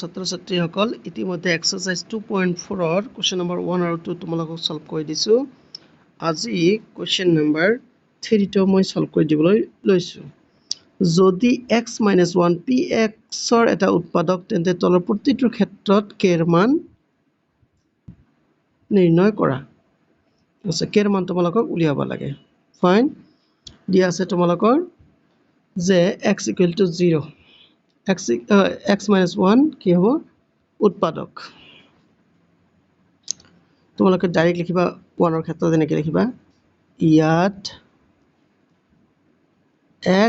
ছাত্ৰ ছাত্ৰীসকল, ইতিমধ্যে এক্সাৰচাইজ 2.4ৰ কুৱেশ্যন নম্বৰ 1 আৰু 2 তোমালোকক ছল্ভ কৰি দিছোঁ। আজি কুৱেশ্যন নম্বৰ 3টো মই ছল্ভ কৰি দিবলৈ লৈছোঁ। যদি এক্স মাইনাছ 1 পি এক্সৰ এটা উৎপাদক, তেন্তে তলৰ প্ৰতিটোৰ ক্ষেত্ৰত কেৰ মান নিৰ্ণয় কৰা। আচ্ছা, কেৰ মান তোমালোকক উলিয়াব লাগে। ফাইন, দিয়া আছে তোমালোকৰ যে x equal to 0, x minus 1 কি হ'ব? উৎপাদক। তোমালোকে ডাইৰেক্ট লিখিবা, 1ৰ ক্ষেত্ৰত এনেকৈ লিখিবা, ইয়াত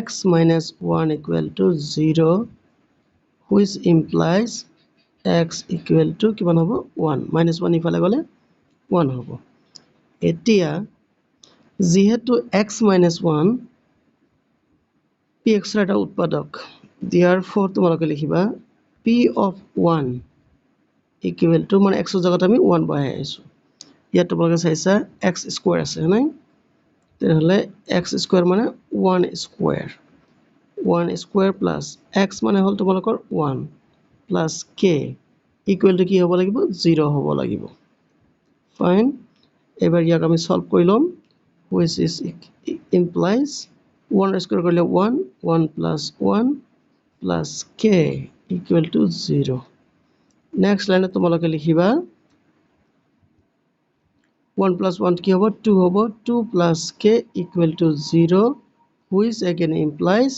x minus 1 equal to 0, which implies x equal to কিমান হ'ব? 1। মাইনাছ 1 ইফালে গ'লে 1 হ'ব। এতিয়া যিহেতু এক্স মাইনাছ 1 পি এক্সৰ এটা উৎপাদক, দিয়াৰ ফৰ তোমালোকে লিখিবা পি অফ 1 ইকুৱেল টু, মানে এক্সৰ জেগাত আমি 1 বহাই আহিছোঁ। ইয়াত তোমালোকে চাইছা এক্স স্কুৱেৰ আছে নাই, তেনেহ'লে এক্স স্কুৱেৰ মানে 1 স্কুৱেৰ, 1 স্কুৱেৰ প্লাছ এক্স মানে হ'ল তোমালোকৰ 1 প্লাছ কে ইকুৱেল টু কি হ'ব লাগিব? 0 হ'ব লাগিব। ফাইন, এইবাৰ ইয়াক আমি ছল্ভ কৰি ল'ম, which is implies 1 square কৰিলে 1, 1 plus 1 plus k equal to 0। Next লাইনত তোমালোকে লিখিবা 1 প্লাছ 1 কি হ'ব? 2 হ'ব। 2 plus k equal to 0, which again implies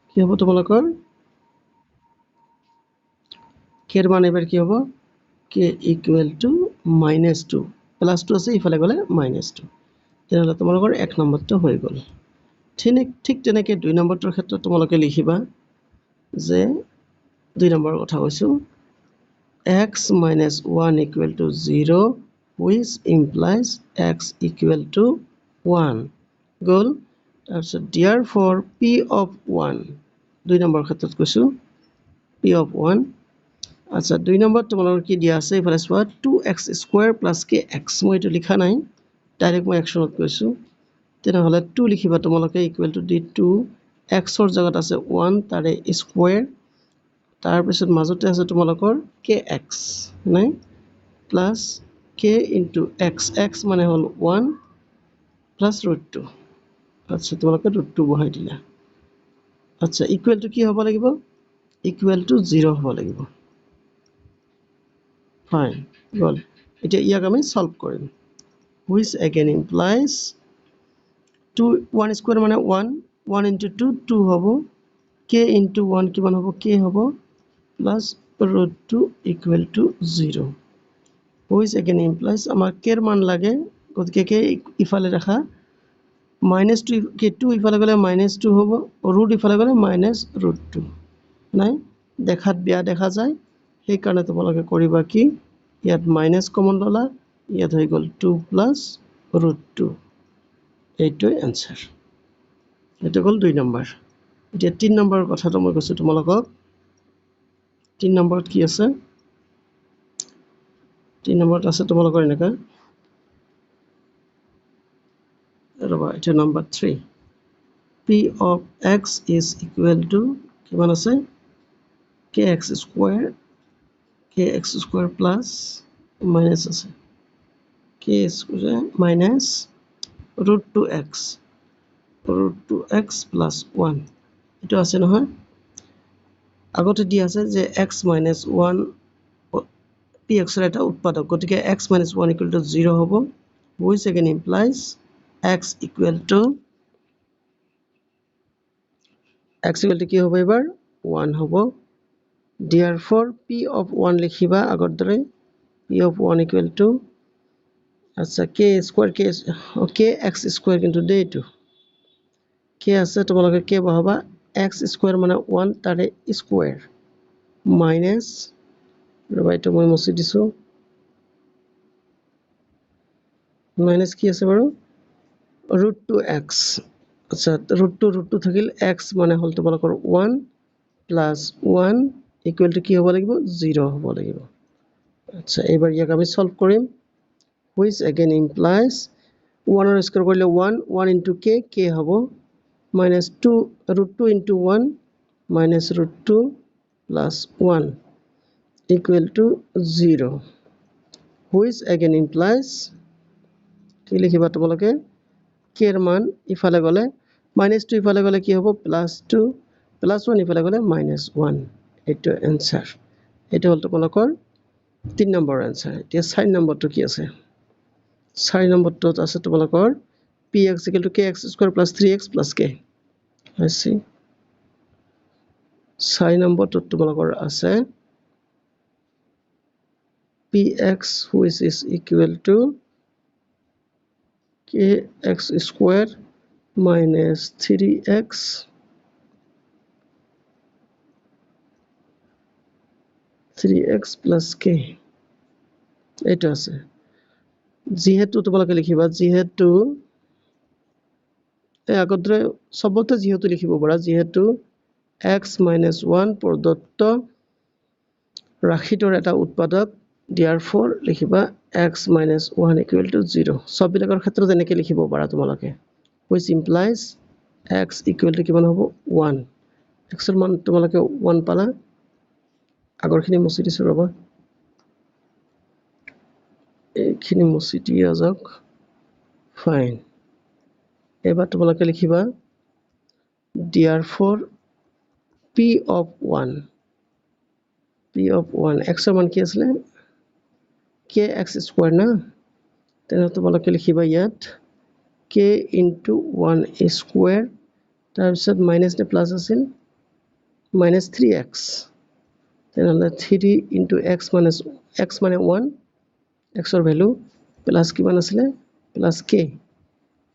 কি হ'ব তোমালোকৰ? কেৰ মান এইবাৰ কি হ'ব? K equal to minus 2, plus 2 আছে ইফালে গ'লে মাইনাছ 2। তেনেহ'লে তোমালোকৰ 1 নম্বৰটো হৈ গ'ল। ঠিক তেনেকৈ 2 নম্বৰটোৰ ক্ষেত্ৰত তোমালোকে লিখিবা যে 2 নম্বৰৰ কথা কৈছোঁ, x minus 1 equal to 0, which implies x equal to 1 গ'ল। তাৰপিছত দিয়াৰ ফৰ পি অফ 1, 2 নম্বৰৰ ক্ষেত্ৰত কৈছোঁ পি অফ 1। আচ্ছা, 2 নম্বৰত তোমালোকৰ কি দিয়া আছে এইফালে চোৱা, 2 x square plus k x. মই এইটো লিখা নাই, ডাইৰেক্ট মই একশ্যনত কৈছোঁ। তেনেহ'লে 2 লিখিবা তোমালোকে ইকুৱেল টু the 2, এক্সৰ জেগাত আছে 1 তাৰে স্কুৱেৰ, তাৰপিছত মাজতে আছে তোমালোকৰ কে এক্স নাই, plus k into x, x মানে হ'ল 1 প্লাছ ৰুট 2। আচ্ছা, তোমালোকে ৰুট 2 বহাই দিলা। আচ্ছা, ইকুৱেল টু কি হ'ব লাগিব? ইকুৱেল টু 0 হ'ব লাগিব। ফাইন, গ'ল। এতিয়া ইয়াক আমি ছল্ভ কৰিম, which again implies 2, 1 square মানে 1, 1 ইণ্টু 2 2 হ'ব, কে ইণ্টু 1 কিমান হ'ব? কে হ'ব, plus root 2 equal to 0, which again implies আমাৰ কেৰ মান লাগে, গতিকে কে ইফালে ৰাখা, মাইনাছ 2, কে 2 ইফালে গ'লে মাইনাছ 2 হ'ব, ৰুট ইফালে গ'লে মাইনাছ ৰুট 2। নাই, দেখাত বেয়া দেখা যায়, সেইকাৰণে তোমালোকে কৰিবা কি, ইয়াত মাইনাছ কমন ল'লা, ইয়াত হৈ গ'ল 2 প্লাছ ৰুট 2, এইটোৱে এনচাৰ। এইটো গ'ল 2 নম্বৰ। এতিয়া 3 নম্বৰৰ কথাটো মই কৈছোঁ তোমালোকক। 3 নম্বৰত কি আছে? 3 নম্বৰত আছে তোমালোকৰ এনেকুৱা, ৰ'বা, এতিয়া number 3, P of x is equal to কিমান আছে? K x square, k x square plus minus আছে, কে square minus root 2 x, root 2 x plus 1, এইটো আছে নহয়। আগতে দিয়া আছে যে এক্স মাইনাছ 1 পি এক্সৰ এটা উৎপাদক, গতিকে x minus 1 equal to 0 হ'ব, which again implies x equal to, x equal to কি হ'ব এইবাৰ? 1 হ'ব। দিয়াৰ ফৰ পি অফ 1 লিখিবা আগৰ দৰে, পি অফ 1 ইকুৱেল টু, আচ্ছা, কে স্কুৱেৰ, কে কে এক্স স্কুৱেৰ, কিন্তু দেই এইটো কে আছে, তোমালোকে কে বহাবা, এক্স স্কুৱেৰ মানে 1 তাৰে স্কুৱেৰ মাইনাছ, ৰ'বা এইটো মই মচি দিছোঁ, মাইনাছ কি আছে বাৰু? Root 2 x. আচ্ছা, ৰুট 2, ৰুট 2 থাকিল, এক্স মানে হ'ল তোমালোকৰ 1 প্লাছ 1 ইকুৱেল টু কি হ'ব লাগিব? 0 হ'ব লাগিব। আচ্ছা, এইবাৰ ইয়াক আমি ছল্ভ কৰিম, which again implies 1ৰ স্কুৱেৰ কৰিলে 1, 1 ইণ্টু কে, কে হ'ব, minus 2 root 2 into 1 minus root 2 plus 1। Equal to zero', which again implies কি লিখিবা তোমালোকে? কেৰ মান ইফালে গ'লে মাইনাছ টু, ইফালে গ'লে কি হ'ব? প্লাছ টু, প্লাছ ওৱান ইফালে গ'লে মাইনাছ ওৱান। এইটো এনচাৰ। এইটো হ'ল তোমালোকৰ 3 নম্বৰ এনচাৰ। এতিয়া 4 নম্বৰটো কি আছে? 4 নম্বৰটোত আছে তোমালোকৰ P x equal to K x square plus three x plus কে। হৈছে 4 নম্বৰটোত তোমালোকৰ আছে P x which is equal to K x square minus three x three x plus কে। এইটো আছে। যিহেতু তোমালোকে লিখিবা, যিহেতু এই আগৰ দৰে চবতে যিহেতু লিখিব পাৰা, যিহেতু এক্স মাইনাছ ওৱান প্ৰদত্ত ৰাশিটোৰ এটা উৎপাদক, দিয়াৰ ফৰ লিখিবা x minus one equal to zero'. চববিলাকৰ ক্ষেত্ৰত এনেকৈ লিখিব পাৰা তোমালোকে। Which implies x equal to কিমান হ'ব? ওৱান। এক্সৰ মান তোমালোকে ওৱান পালা। আগৰখিনি মুচি দিছোঁ ৰ'বা, এইখিনি মুচি দিয়া যাওক। ফাইন। এইবাৰ তোমালোকে লিখিবা দিয়াৰ for P of one, P of one, এক্সৰ মান কি আছিলে? কে এক্স স্কুৱাৰ না? তেনেহ'লে তোমালোকে লিখিবা ইয়াত কে ইনটু ওৱান স্কুৱেৰ, তাৰপিছত মাইনাছ নে প্লাছ আছিল? Minus three x. তেনেহ'লে three into x minus x মানে ওৱান, এক্সৰ ভেলু প্লাছ কিমান আছিলে? প্লাছ কে।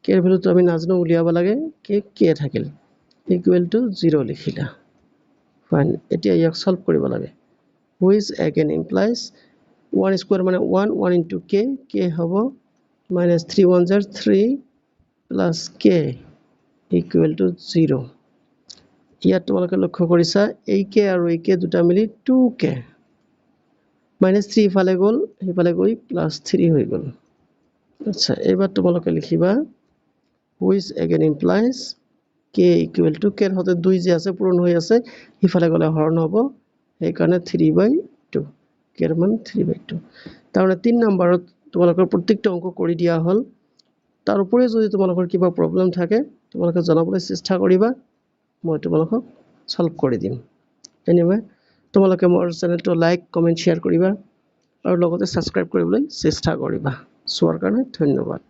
কেৰ ভেলুটো আমি নাজানো, উলিয়াব লাগে। কে কে থাকিল, ইকুৱেল টু জিৰ' লিখিলা। ফাইন। এতিয়া ইয়াক চল্ভ কৰিব লাগে। Which again implies one square মানে ওৱান, ওৱান ইনটু কে, কে হ'ব minus three one jar three plus K equal to zero'. ইয়াত তোমালোকে লক্ষ্য কৰিছা এই কে আৰু এই কে দুটা মিলি টু কে, মাইনাছ থ্ৰী ইফালে গ'ল, সিফালে গৈ প্লাছ থ্ৰী হৈ গ'ল। আচ্ছা, এইবাৰ তোমালোকে লিখিবা which again implies K equal to, কেৰ সৈতে দুই যে আছে পূৰণ হৈ আছে, সিফালে গ'লে হৰণ হ'ব, সেইকাৰণে থ্ৰী বাই টু, কেৰ মান থ্ৰী বাই টু। তাৰমানে 3 নম্বৰত তোমালোকৰ প্ৰত্যেকটো অংক কৰি দিয়া হ'ল। তাৰ উপৰিও যদি তোমালোকৰ কিবা প্ৰব্লেম থাকে তোমালোকে জনাবলৈ চেষ্টা কৰিবা, মই তোমালোকক চল্ভ কৰি দিম। এনিৱে তোমালোকে মোৰ চেনেলটো লাইক, কমেণ্ট, শ্বেয়াৰ কৰিবা আৰু লগতে ছাবস্ক্ৰাইব কৰিবলৈ চেষ্টা কৰিবা। চোৱাৰ কাৰণে ধন্যবাদ।